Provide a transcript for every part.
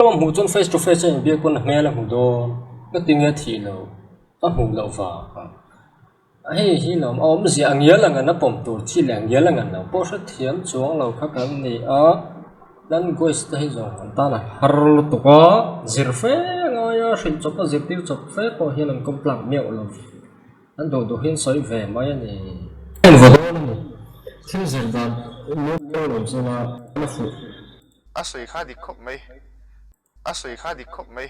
Hnulama hmuh chuan face to face a inbiak pawn a hmel a hmu dawn, ka ti nge thih lo, a hmuh loh vang. Hei hi lawm a awmzia a ngial ang an a pawm tur chi leh a ngial ang an lo pawh hrethiam chuang lo kha kan ni a, language te hi zawng an tan a har lutuk a, zir fe a ngai a, hrilh chawp a zirtir chawp fe pawh hian an kawm tlak miauh lo. An duh duh hian sawi ve mai a ni. Heng va dawn a ni. Thil zir dan mual lo zela a fuh. A sawi kha dik khawp mai. A sawi kha dik khawp mai.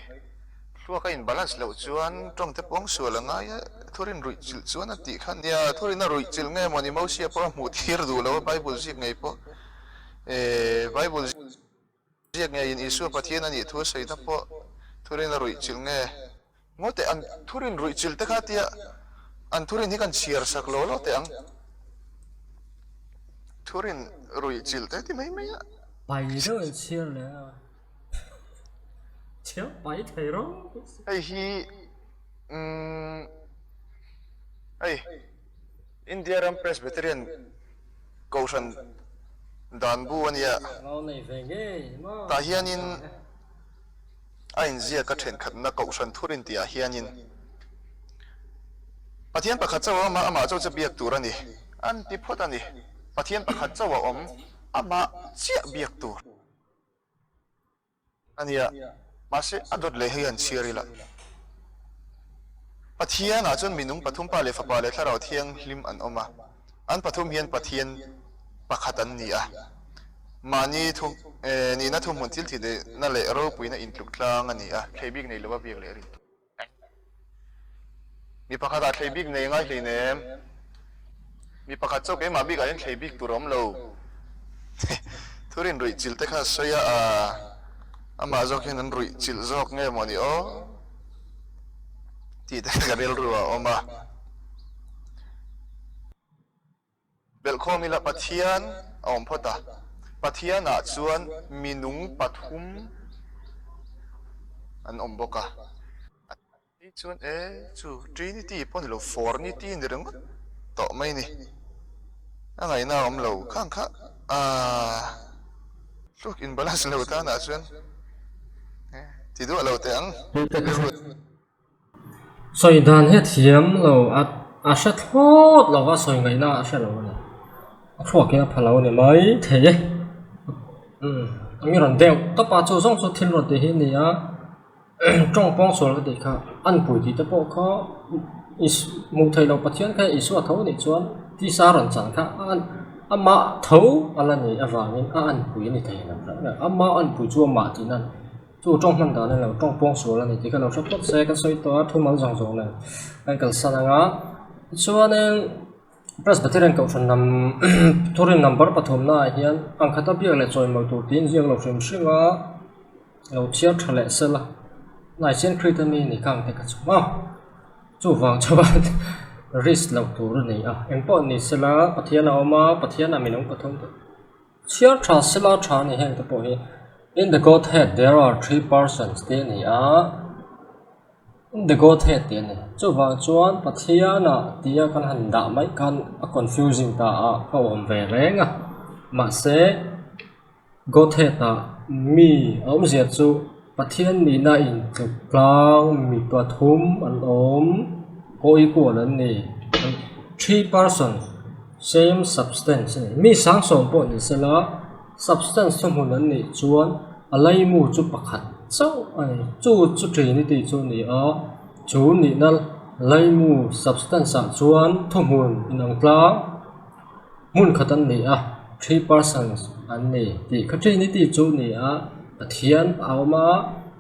Thluak a in balance loh chuan tawng te pawng sual a ngai a, thurin ruih chilh chuan a tih kha nia, thurin a ruih chilh nge mawni Mosia pawh a hmuh thir duh lo a, Bible ziak ngei pawh eh Bible ziak ngeiin Isua Pathian a nih thu a sawi na pawh thurin a ruih chilh nge ngaw teh ang, thurin ruih chilh te kha tia an thurin hi kan chhiar sak lo lo teh ang, thurin ruih chilh te ti mai mai a. Pai deuh in chhiar leh a. Chhiar pai thei rawh. Hei hi umm hei India ram Presbyterian Kohhran dan bu a nia. Tah hianin a inziak a thenkhatna Kohhran thurin tihah hianin Pathian pakhat chauh a awm a, amah chauh chu biak tur a ni. An ti phawt a ni. Pathian pakhat chauh a awm, amah chiah biak tur. A nia, mahse a dawt leh hei han chhiar ila. Pathianah chuan minung pathum Pa leh Fapa leh Thlarau Thianghlim an awm a, an pathum hian Pathian pakhat an ni a. Mahni thu nihna thuhmun thil thihna leh ropuina intluk tlang a ni a, thlei bik nei lova biak leh rin. Mi pakhat ah thlei bik nei ngai hlein em? Mi pakhat chu keimah bik ah hian thlei bik tur a awm lo. Thurin ruih chilh te kha a sawi a, amah zawk hian an ruih chilh zawk nge maw ni aw tih te ka rilru a awm a. Belhkhawm ila Pathian a awm phawt a, Pathian ah chuan minung pathum an awm bawk a. Hei chuan e chu Trinity pawh ni lo Fornity ni ringawt tawh mai ni. A ngaihna a awm lo khang kha aah hluk in balance lo tan ah chuan ti duah lo teh ang. Sawi dan hi a thiam lo, a a hre thlawt lo va, sawi ngaihna a hre lo a ni. A thluakin a pha lo a ni mai thei e. Umm ang i rawn deuh tawp a, chu zawng chu thil rawn tih hi a ni a, tawng pawng sual ka tih kha an pui tih te pawh kha hmuh theih loh Pathian kha Isua tho anih chuan tisa rawn chan kha amah tho a la nih avangin a anpui a ni thei lo, amah anpui chu amah tihna a ni. Chu tawng hman dan a lo tawng pawng sual a ni tih ka lo hre phawt se ka sawi tawh a thumal zawng zawng nen kan kalsan ang a tichuanin Presbyterian kohhran lam thurin number pathumna ah hian ang khata biak leh chawimawi tur tiin ziak lo hrim hrim a lo chhiar tha leh sel a Nicene Creed ami ni kha ang te ka chhung a chuvang chuan risk loh tur a ni a engpawh ni sela Pathian a awm a Pathian ah minung pathum te. Chhiar tha sela tha a ni heng te pawh hi In the Godhead there are three persons tih a ni a, In the Godhead tih a ni. Chuvang chuan Pathianah tia kan han dah mai khan a confusing ta a, a awm ve reng a. Mahse Godhead-ah mi a awmzia chu Pathian nihna intluk tlang mi pathum an awm, co-equal an ni, three persons. Same substance a ni. Mi sangsawm pawh ni sela, substance thuhmun an nih chuan a laimu chu pakhat chauh a ni. Chu chu Trinity chu a ni a, chu nihna laimu substance ah chuan thuhmun inang tlang hmun khat an ni a, three persons an ni tih kha Trinity chu a ni a, Pathian a awm a,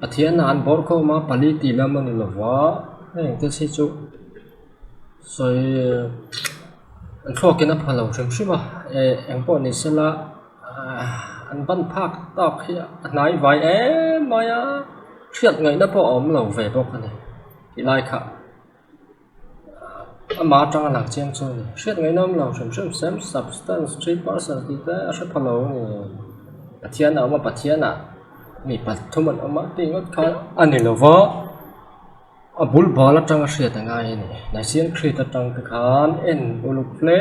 Pathian ah an bawr khawm a, pali tih lam a ni lova, heng te hi chu. Sawi an thluakin a pha lo hrim hrim a eh eng pawh ni sela ah an ban phak tawk hi a hnai vai em mai a hriat ngaihna pawh a awm lo ve bawk a ni tih lai kha amah atanga lang chiang chu a ni hriat ngaihna awm lo hrim hrim same substance three person tih te a hre pha lo a ni Pathian a awm a Pathian ah mi pathum an awm a tih ngawt kha a ni lo va. A bul bal atanga hriat a ngai a ni. Nicene Creed atang te khan en uluk hle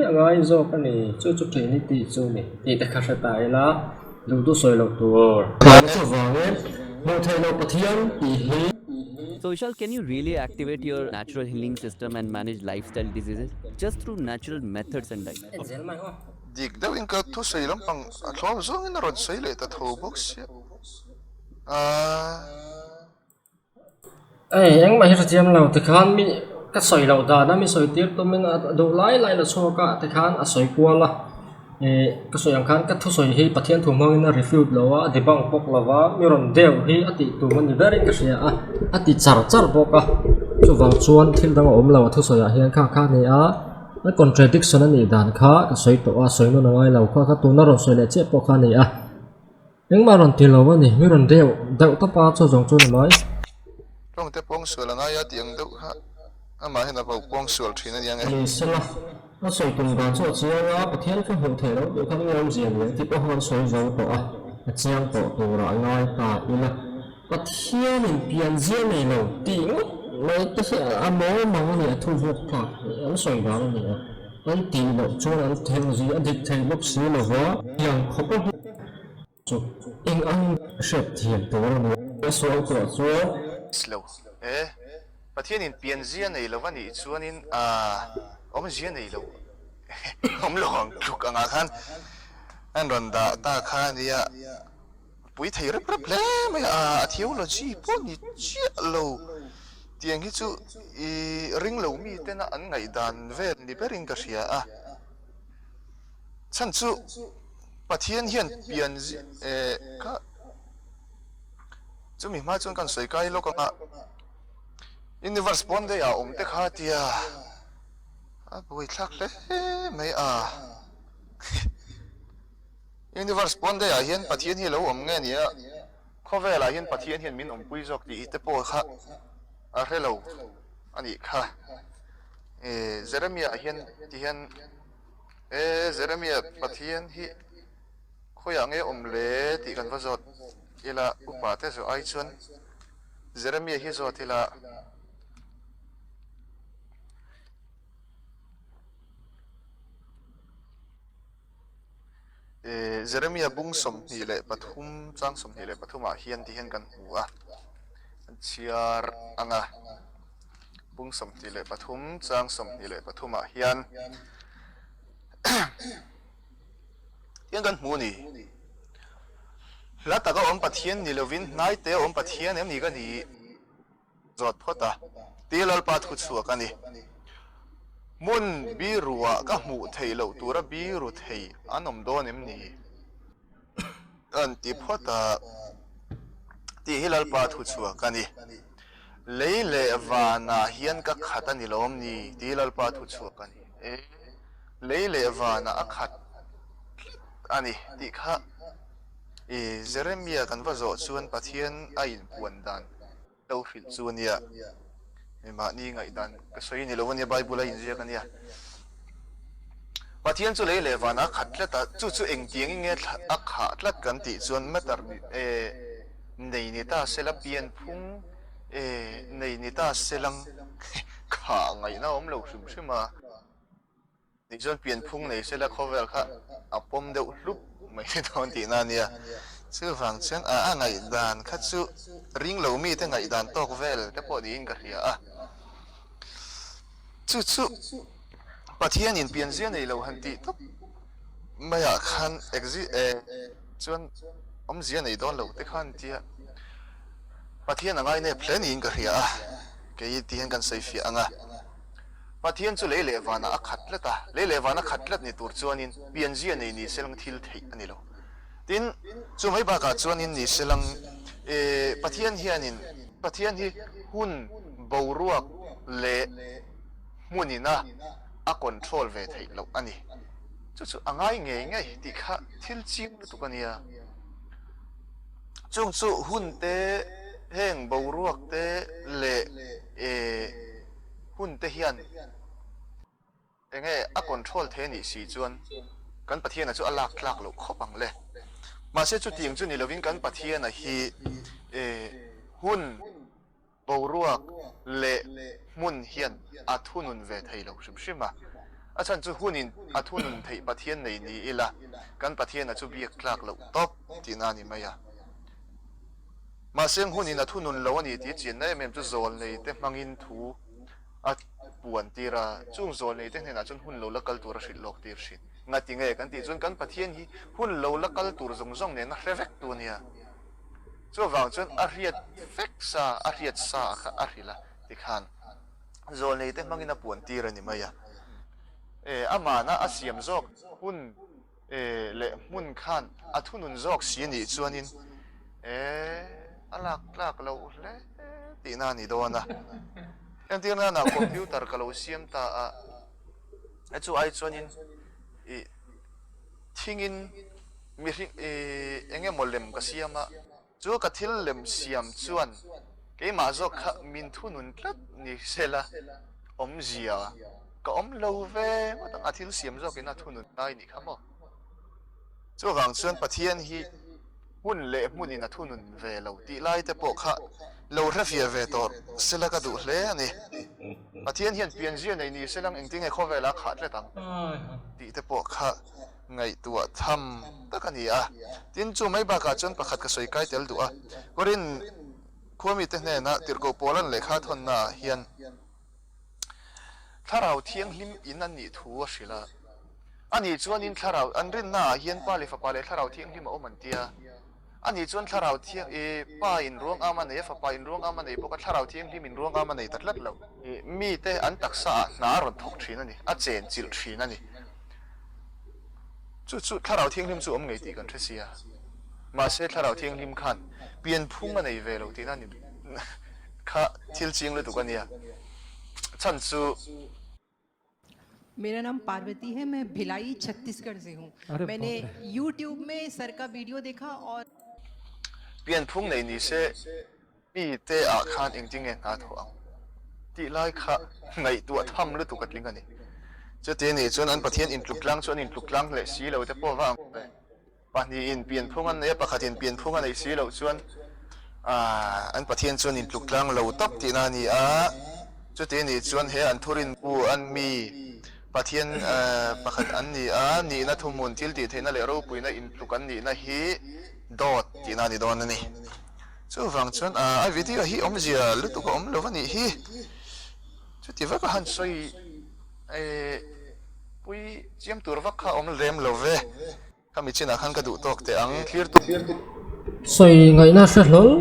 a ngai zawk a ni. Chu chu Trinity chu a ni tih te kha hre ta ila duh duh sawi loh tur. Chuvangin Hmuh theih loh Pathian tih hi. So Vishal, can you really activate your natural healing system and manage lifestyle diseases just through natural methods and diet? En zel mai aw. Dik deuhin ka thusawi lampang a thlawm zawngin a rawn sawi leh ta tho bawk sia. Aaa. Ei, engmah hi hrethiam lo tikhan mi ka sawi loh dan a mi sawi tir tumin a duh lai lai la chhuak a tikhan a sawi kual a ih ka sawi ang khan ka thusawi hi Pathian thu hmangin a refute lo a a debunk bawk lo va mi rawn deuh hi a tih tum a ni berin ka hria a a ti char char bawk a chuvang chuan thil dang a awm lo a thusawi ah hian kha kha a ni a a contradiction a nih dan kha ka sawi tawh a sawi nawn a ngai lo kha kha tuna rawn sawi leh chiah pawh kha a ni a. Engmah rawn ti lo a ni, mi rawn deuh deuh tawp a, chu zawng chu ni mai. Tawng te pawng sual a ngai a tih ang deuh kha amahin a vo pawng sual thin a nia nge. Ni sela, a sawi tum dan chu a chiang a, Pathian kha hmuh theih loh tih khan nge awmzia ni ang tih pawh khan sawi zo tawh a, a chiang tawh turah a ngai ta ila. Pathianin pianzia nei lo tih ngawt mai te hi a mawl mang a ni, a thu vuak thlak an sawi dan a ni a, an tih loh chuan an theng zui a dik thei bawk si lo va, tiang khawp a. Chu eng ang hriat thiam tur a ni a sual tawh chuan. Lo e, Pathianin pianzia nei lo a nih chuanin a awmzia nei lo awm lo ang tluk angah khan an rawn dah ta kha a nia, pui thei rep rep hle mai a, a theology pawh ni chiah lo tiang hi chu i ring lo mi tena an ngaihdan vel ni berin ka hria a. Chhan chu Pathian hian pian eh kha chumi hma chuan kan sawi kai lawk anga universe pawn daih ah awm te kha tia a buaithlak hle mai a universe pawn daih ah hian Pathian hi a lo awm nge nia khawvel ah hian Pathian hian min awmpui zawk tih te pawh kha a hre lo a nih kha eh Jeremiah hian ti hian. E Jeremia, Pathian hi khawiah nge awm le tih kan va zawt ila, upa te zawh ai chuan Jeremia hi zawt ila. E Jeremia bung 23 chang 23 ah hian ti hian kan hmu a, an chhiar ang a. Bung 23 chang 23 ah hian hian kan hmu a ni. Hla taka awm Pathian ni lovin hnaite awm Pathian em ni ka nih zawt phawt a, ti Lalpa thu chhuak a ni. Hmun biruah ka hmuh theih loh tura biru thei an awm dawn em ni? An ti phawt a, tih hi Lalpa thu chhuak a ni. Lei leh vanah hian ka khat a ni lawm ni? Tih hi Lalpa thu chhuak a ni. E, lei leh vanah a khat tlat a ni tih kha i Jeremia kan va zawh chuan Pathian a inpuan dan Lo hrilh chu a nia, mahni ngaihdan ka sawi ni lo a nia, Bible a inziak a nia. Pathian chu lei leh vanah a khat tlat a, chu chu engtiangin nge a khah tlat kan tih chuan matter nei ni ta sela, pianphung nei ni ta selang khah ngaihna a awm lo hrim hrim a. Tichuan pianphung nei sela khawvel kha a pawm deuh hlup mai dawn tihna a nia. Chuvang chuan a ngaihdan kha chu ring lo mite ngaihdan tawk vel te pawh niin ka hria a. Chu chu Pathianin pianzia nei lo han tih tawp maiah khan chuan awmzia nei dawn lo te khan tia Pathian a ngainep hle niin ka hria a, kei ti hian kan sawi fiah ang a. Pathian chu lei leh vanah a khat tlat a, lei leh van a khat tlat ni tur chuanin pianzia nei ni selang thil theih a ni lo. Tin, chu mai bakah chuanin ni selang e Pathian hianin Pathian hi hun, boruak leh hmunina a control ve theih loh a ni. Chu chu a ngai ngei ngei tih kha thil ching lutuk a nia. Chung chu hun te, heng boruak te leh e. Hun te hian enge a control thei anih si chuan kan Pathiana chu a lak tlak loh khawp ang le. Mahse chutiang chu ni lovin kan Pathiana hi hun, boruak leh hmun hian a thunun ve thei lo hrim hrim a. A chhan chu hunin a thunun theih Pathian nei ni ila kan Pathiana chu biak tlak loh tawp tihna a ni mai a. Mahse hunin a thunun lo a ni tih chianna em em chu zawlnei te hmangin thu a puan tir a, chung zawlnei te hnenah chuan hun lo la kal tur a hrilh lawk tir thin. Ngati nge kan tih chuan kan Pathian hi hun lo la kal tur zawng zawng nen a hre vek tu a nia. Chuvang chuan a hriat vek sa, a hriat sa kha a hrilh a tikhan zawlnei te hmangin a puan tir a ni mai a. E, amahna a siam zawk hun e leh hmun khan a thunun zawk si a nih chuanin e a lak tlak loh hle tihna a ni dawn a. Entir nana computer ka lo siam ta a, e chu ai chuanin ih thingin mihring ih eng emaw lem ka siam a, Chu ka thil lem siam chuan keimah zawk kha min thunun tlat ni sela awmzia ka awm lo ve ngawt ang, a thil siam zawkin a thunun ngai nih kha maw? Chuvang chuan Pathian hi hmun leh hmunin a thunun ve lo tih lai te pawh kha lo hrefiah ve tawh sela ka duh hle a ni. Pathian hian pianzia nei ni selang engtinge khawvelah a khah tlet ang tih te pawh kha Ngaihtuah tham tak a ni a. Tin, chu mai bakah chuan pakhat ka sawi kai tel duh a. Korin khua mite hnena tirhkoh Paula'n lehkha thawnnaah hian Thlarau Thianghlim in an nih thu a hrilh a. Ani chuanin Thlarau an rinnaah hian Pa leh Fapa leh Thlarau Thianghlim a awm an ti a. Ani chuan Thlarau Thiang i Pa in ruang am a nei a, Fapa in ruang am a nei bawk a, Thlarau Thianghlim in ruang am a nei ta tlat lo. Mite an taksaah hna a rawn thawk thin a ni, a chenchilh thin a ni. Chu chu Thlarau Thianghlim chu awm ngei tih kan hre sia. Mahse Thlarau Thianghlim khan pianphung a nei ve lo tihna ni kha thil ching lutuk a nia. Chhan chu. मेरा नाम पार्वती है मैं भिलाई छत्तीसगढ़ से हूँ अरे मैंने बाप रे। यूट्यूब में सर का वीडियो देखा और Pianphung nei ni se mi te ah khan engtin nge hna thawh ang tih lai kha ngaihtuah tham lutuk a tling a ni. Chuti anih chuan an Pathian intluk tlang chu an intluk tlang leh si lo te pawh va ang ve. Pahnihin pianphung an nei a, pakhatin pianphung a neih si loh chuan an Pathian chuan intluk tlang lo tawp tihna a ni a. Chuti anih chuan he an thurin bu an mi Pathian pakhat an ni a, nihna thuhmun thil tih theihna leh ropuina intluk an nihna hi dawt tihna a ni dawn a ni. Chuvang chuan a video hi awmzia lutuk a awm lo a nih hi. Chuti vak a han sawi pui chiam tur vak kha a awm lem lo ve. Khami chinah khan ka duh tawk teh ang. Thlir tu. Sawi ngaihna hre hlawl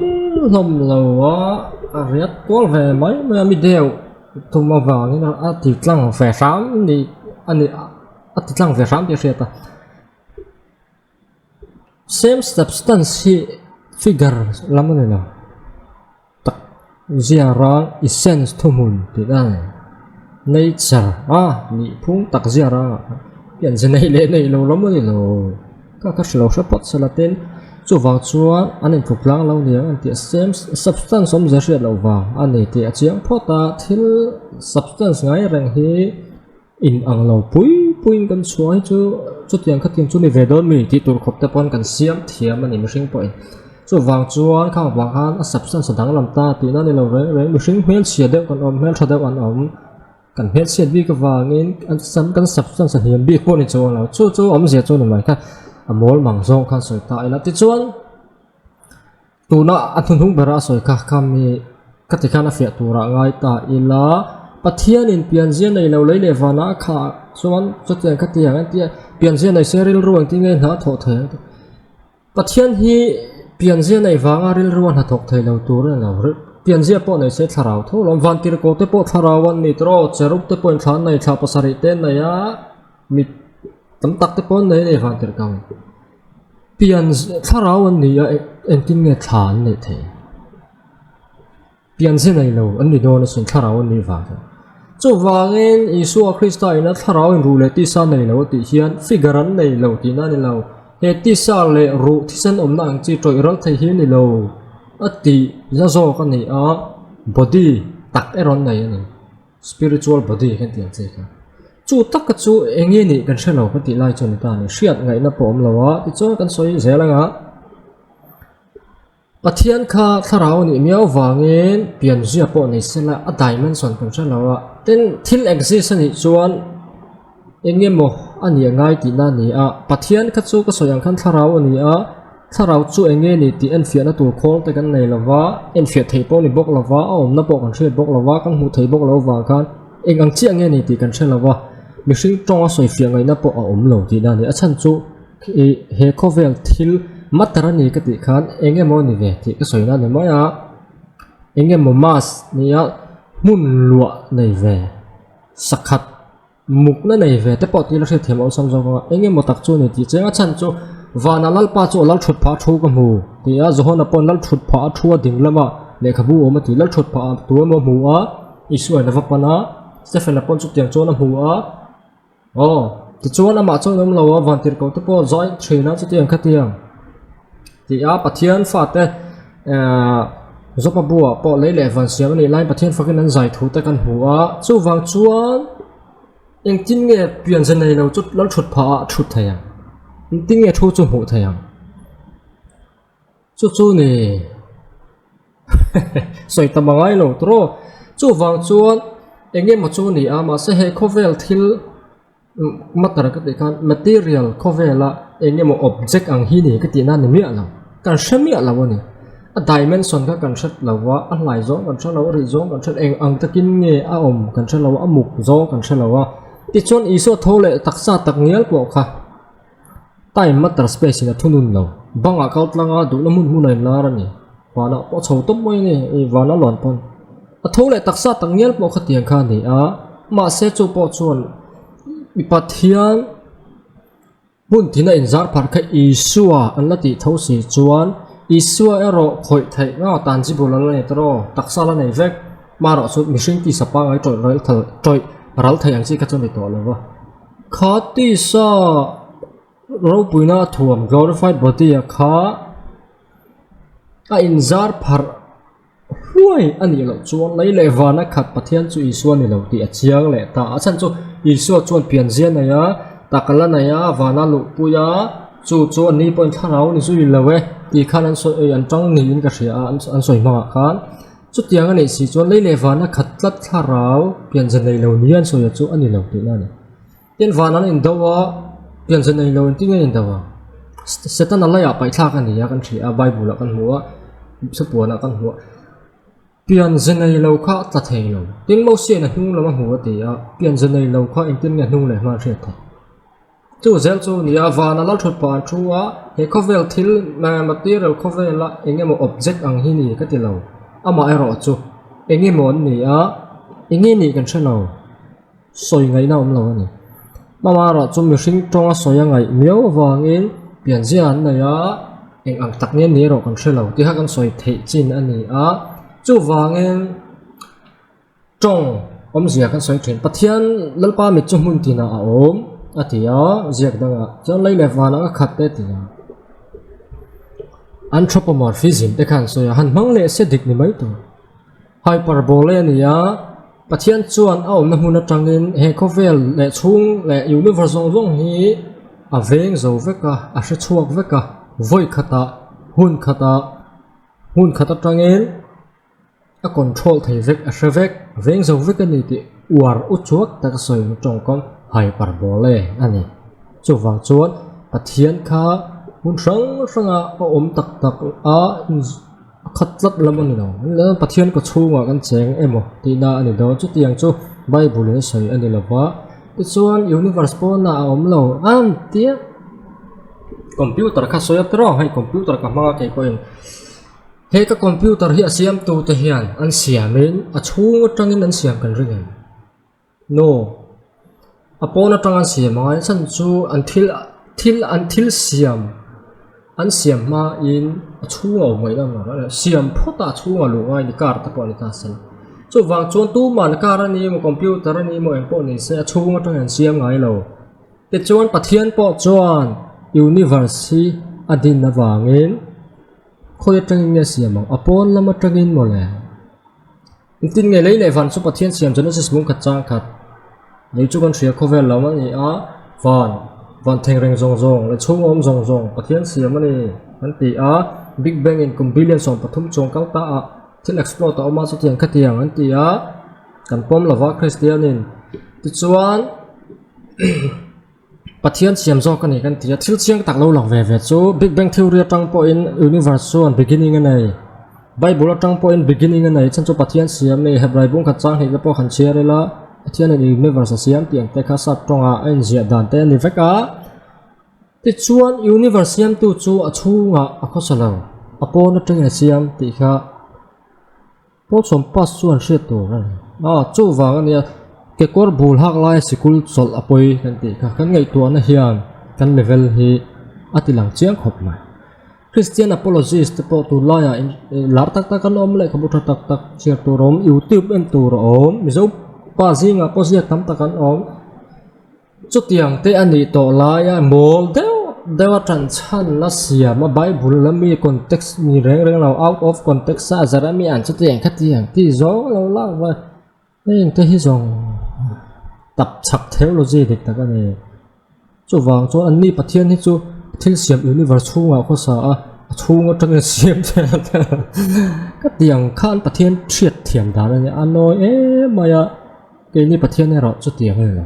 hlawm lo a, a riat kual ve mai mai a mi deuh tum avangin a ti tlang ve hram ni a ni a ti tlang ve hram tih a hriat a. Same substance hi figure lam a ni lo tak zia rang essence thuhmun tih a ni nature a nih phung tak zia rang ah hian ze nei leh nei lo lam a ni lo ka ka hre lo hre phawt sela tin chuvang chuan an intluk tlang lo niang an tih a same substance awmzia hriat loh vang a ni tih a chiang phawt a thil substance ngai reng hi. In ang lo pui puiin kan chhuah hi chu chutiang khatiang chu ni ve dawn mi tih tur khawp te pawn kan siam thiam a ni mihring pawhin. Chuvang chuan khang vang khan a substance a danglam ta tihna a ni lo reng reng mihring hmelchhia deuh kan awm hmeltha deuh an awm kan hmelchhiat bik avangin kan substance a hniam bik pawh ni chuang lo chu chu awmzia chu ni mai kha a mawl mang zawng khan sawi ta ila tichuan. Tuna a hnuhnung bera a sawi kha kha mi ka ti khan a fiah turah ngai ta ila Pathianin pianzia nei lo lei leh vanah a khah chuan chutiang kha tiang an ti a, pianzia nei se rilru engtin nge hna a thawh thei ang tih. Pathian hi pianzia nei vanga rilru a hnathawk thei lo tur a ni lo, pianzia pawh nei se thlarau tho lo, vantirhkoh te pawh thlarau an ni tawh aw, cherub te pawhin thla an nei, thla pasarih te an nei a, mit tam tak te pawh an nei a ni vantirhkoh. Pian thlarau an ni a, engtin nge thla an neih theih? Pian ze nei lo an ni dawn asin thlarau an nih vang chuan. Chuvangin Isua Krista ina thlarau in ruh leh tisa nei lo a tih hian figure an nei lo tihna a ni lo. He tisa leh ruh thisen awmna ang chi tawih ral thei hi a ni lo a tih na zawk a ni a, body tak erawh an nei a ni. Spiritual body kan tih ang che kha. Chu taka chu eng nge nih kan hre lo kan tih lai chuan ni ta a ni. Hriat ngaihna pawh awm lo a, tichuan kan sawi zel anga Pathian kha thlarau a nih miau vangin pianzia pawh nei sela a dimension kan hre lo a. Tin, thil exist a nih chuan eng emaw a nih a ngai tihna a ni a. Pathian kha chu ka sawi ang khan thlarau a ni a. Thlarau chu eng nge ni tih enfiahna tur khawl te kan nei lo va, enfiah theih pawh ni bawk lo va, a awmna pawh kan hriat bawk lo va, kan hmuh theih bawk lo vang khan eng ang chiah nge ni tih kan hre lo va, mihring tawnga sawifiah ngaihna pawh a awm lo tihna a ni. A chhan chu ih he khawvel thil matter a ni ka tih khan eng emaw ni ve tih ka sawina a ni mai a, eng emaw mass nia hmun luah nei ve sakhat. Mukna nei ve te pawh tih la hriatthiam awlsam zawk ang a, eng emaw tak chu a ni tih chiang a chhan chu Vanah Lalpa chu a lal thut phah a thu ka hmu tih a, Johana paw'n lal thut phah a thu a ding lama lehkhabu awm a ti, lal thut phah ah tu emaw hmu a, Isua in a va pan a, Stephen-a paw'n chutiang chuan a hmu a, aw tichuan amah chuan awm lo a, Vantirhkoh te pawh zai thin a chutiang khatiang tih a, Pathian fate ehh Jopa buah pawh lei leh van siam a nih laiin Pathian fakin an zai thu te kan hmu a, chuvang chuan engtin nge pianze nei lo chu lal thut phah ah thut thei ang, engtin nge thu chu hmuh thei ang, chu chu ni sawi tam a ngai lo tawh, chuvang chuan eng emaw chu a ni a mahse he khawvel thil. Matter ka tih khan material khawvela eng emaw object ang hi ni ka tihna a ni miah lo, kan hre miah lo a ni. A dimension kha kan hre lo a, a hlai zawng kan hre lo a, rih zawng kan hre lo, eng ang takin nge a awm kan hre lo a, a muk zawng kan hre lo a. Tichuan Isua tho leh taksa tak ngial pawh kha time matter space in a thunun lo, bangah kal tlang a duhna hmun hmun a inlar a ni, vanah pawh a chho tawp mai a ni, ih vana luan pawn. A tho leh taksa tak ngial pawh khatiang kha a ni a, mahse chu pawh chuan mi Pathian hmun tina inzar pharh kha Isua an la tih tho si chuan Isua erawh khawih theih nga tan chi bul a la nei ta rawh, taksa la nei vek, marawh chu mihring tisa pangngai tawih ral tawih ral thei ang chi kha chu a ni tawh lo va. Kha tisa ropuina a thuam glorified body a kha a inzar pharh hluai a nih loh chuan lei leh vana khat Pathian chu Isua ni lo tih a chiang leh ta. A chhan chu Isua chuan pianzia nei a, tak la nei a, vana luhpui a, chu chu an ni pawhin thlarau ni zui lo e tih khan an sawi an tang niin ka hria a an sawi hmangah khan. Chutiang a neih si chuan lei leh vana khat tlat thlarau pianzia nei lo ni an sawi a chu a ni lo tihna a ni. Tin van an indo a, pianzia nei lo engtin nge an indo ang? Setana laiah paihthlak a ni a kan hria a, Bible ah kan hmu a, Thupuanah kan hmu a. Pianzia nei lo kha a tla thei lo. Tin Mosia'n a hnung lam a hmu a ti a, pianzia nei lo kha engtin nge hnung leh hma a hriat theih? Chu zel chu a ni a, vana lal thut pah an thu a, he khawvel thil material khawvela eng emaw object ang hi ni ka ti lo, amah erawh chu eng emaw an ni a, eng nge nih kan hre lo, sawi ngaihna awm lo a ni. Amah erawh chu mihring tawnga sawi a ngaih miau avangin pianzia an nei a, eng ang tak nge ni erawh kan hre lo tih kha kan sawi theih chin a ni a, chuvangin. Tawng awmzia kan sawi thin. Pathian Lalpa mit chu hmun tinah a awm a ti a, ziak dangah chuan lei leh vanah ka khat te a ti a. Anthropomorphism te khan sawi a, han hmang leh se dik ni mai tur. Hyperbole a ni a, Pathian chuan a awmna hmun atangin he khawvel leh chhung leh universe zawng zawng hi a veng zo vek a, a hre chhuak vek a, vawi khatah, hun khatah, hmun khat atangin. A control thei vek, a hre vek, a veng zo vek a ni tih uar u chuak tak a sawi ang tawngkam hyperbole a ni. Chuvang chuan Pathian kha hmun hrang hranga a awm tak tak a a khat tlat lam a ni lo. Pathian kaw chhungah kan cheng emaw tihna a ni dawn. Chutiang chu Bible in a sawi a ni lo va. Tichuan universe pawnah a awm lo ang tia computer kha sawi a tiraw hei computer ka hmang a kei pawhin. He ka computer hi a siamtu te hian an siamin a chhung atangin an siam kan ring em? No. A pawn atanga an siam angai chhan chu an thil thil an thil siam an siam hmain a chhung a awm ngaih ang a siam phawt a a chhung a luh ngai ni car te pawh a ni ta se. Chuvang chuan tuman car a ni emaw computer a ni emaw engpawh ni se a chhung atangin an siam ngai lo. Tichuan Pathian pawh chuan universe hi a din avangin. Khawi atangin nge siam ang? A pawn lam atangin maw le? Engtin nge lei leh van chu Pathian siam Genesis bung khat chang khat lei chu kan hria khawvel lam a ni a, van, van theng reng zawng zawng leh chhung awm zawng zawng Pathian siam a ni an ti a, Big Bang in kum billion 13 chuang kal ta ah thil explode a awm a chutiang khatiang an ti a, kan pawm lova Kristian in tichuan. Pathian siam zawk a ni kan ti a, thil chiang tak lo lang ve ve chu Big Bang Theory atang pawhin universe chuan beginning a nei, Bible atang pawhin beginning a nei, chhan chu Pathian siam a ni, Hebrai bung khat chang hnih te pawh han chhiar ila Pathianin universe a siam tih ang te kha sap tawngah a inziah dan te a ni vek a. Tichuan universe siamtu chu a chhungah a khawsa lo, a pawn atangin a siam tih kha. Pawlchawm pass chuan hriat tur a ni. A, chuvang a nia, kekawr bul hak laia sikul chawlh a pawi kan tih kha kan ngaihtuahna hian kan level hi a ti lang chiang khawp mai. Christian apologist te pawh tunlaiah lar tak tak an awm, lehkhabu tha tak tak chhiar tur a awm, youtube en tur a awm, Mizo pa zingah pawh ziak tam tak an awm. Chutiang te a nih tawh laia mawl deuh deuh a tan chhan a siam a, Bible la mi context ni reng reng lo out of context a zar a mi an chutiang khatiang tih zawng a lo lak va, heng te hi zawng tap chhak theology dik tak a ni. Chuvang chuan an ni Pathian hi chu thil siam universe chhungah khawsa a, a chhung atangin siam thei a khatiang khan Pathian hriat thiam dan a ni a nawi em mai a. Keini Pathian erawh chutiang a ni lo.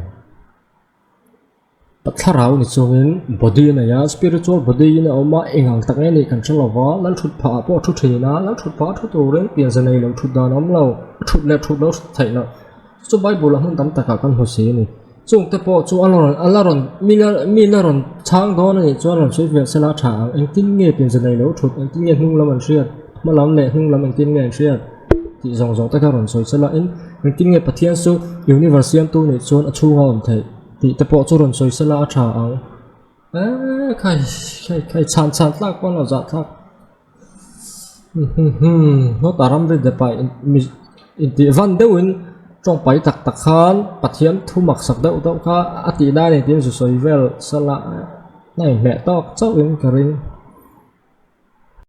Thlarau ni chungin body a nei a, spiritual body in a awm a, eng ang tak nge nih kan hre lo va, lal thut phah ah pawh a thu thin a, lal thut phah a thu turin pianza nei lo thut dan a awm lo, a thut leh thut lo hre theih loh. Chu Bible ah hmun tam takah kan hmu si a ni. Chungte pawh chu a la rawn a la rawn mi la mi la rawn chhang dawn a nih chuan rawn sawi ve sela a tha ang, engtin nge pianza nei lo thut, engtin nge hnung lam an hriat, hma lam leh hnung lam engtin nge an hriat. Tih zawng zawng te kha rawn sawi sela in engtin nge Pathian chu universe siamtu nih chuan a chhunga awm theih tih te pawh chu rawn sawi sela a tha ang. Eee khai khai khai chhan chhan tlak pawn lo zah thlak hmm hnawta ramri dep ah mi intih van deuhin tawngpai tak tak khan Pathian thu mak sak deuh deuh kha a tih lai a ni tiin zu sawi vel sela a inhmeh tawk chauhin ka ring.